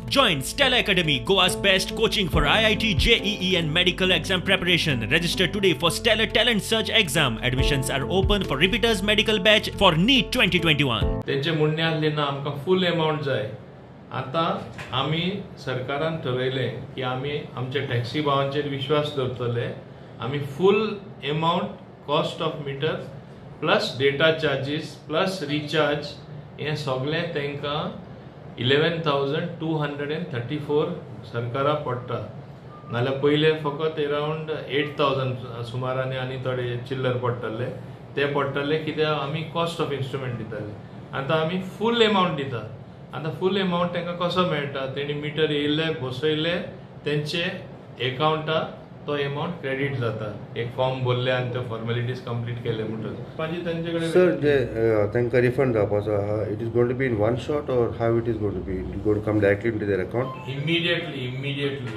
Join Stella Academy, Goa's best coaching for IIT, JEE and medical exam preparation. Register today for Stellar Talent Search exam. Admissions are open for repeaters medical batch for NEET 2021. तेंचे म्हणणें आसलें ना, आमकां फूल amount जाय. आतां आमी सरकारान ठरयलें की आमी आमच्या टॅक्सी भावांचेर विश्वास दवरतले. आमी full amount, cost of meter plus data charges plus recharge, हें सगळें तांकां 11,234 सरकारा पडटा. नाल्यार पयले फकत एरावंड 8,000 सुमारांनी आनी थोडे चिल्लर पडटले. ते पडटले कित्याक आमी कॉस्ट ऑफ इन्स्ट्रुमेंट दिताले. आतां आमी फूल एमावंट दिता. आतां फूल एमावंट तांकां कसो मेळटा? तेणी मिटर येयल्ले बसयले, तेंचे एकावंटार तो एमावंट क्रेडीट जाता. एक फॉर्म भरले आनी त्यो फॉर्मेलिटीज कंप्लीट केले म्हणटच मागीर तेंचे कडेन. सर, जे तांकां रिफंड जावपाचो आहा, it is going to be in one shot or how it is going to be? It going to come directly into their account? Immediately, immediately.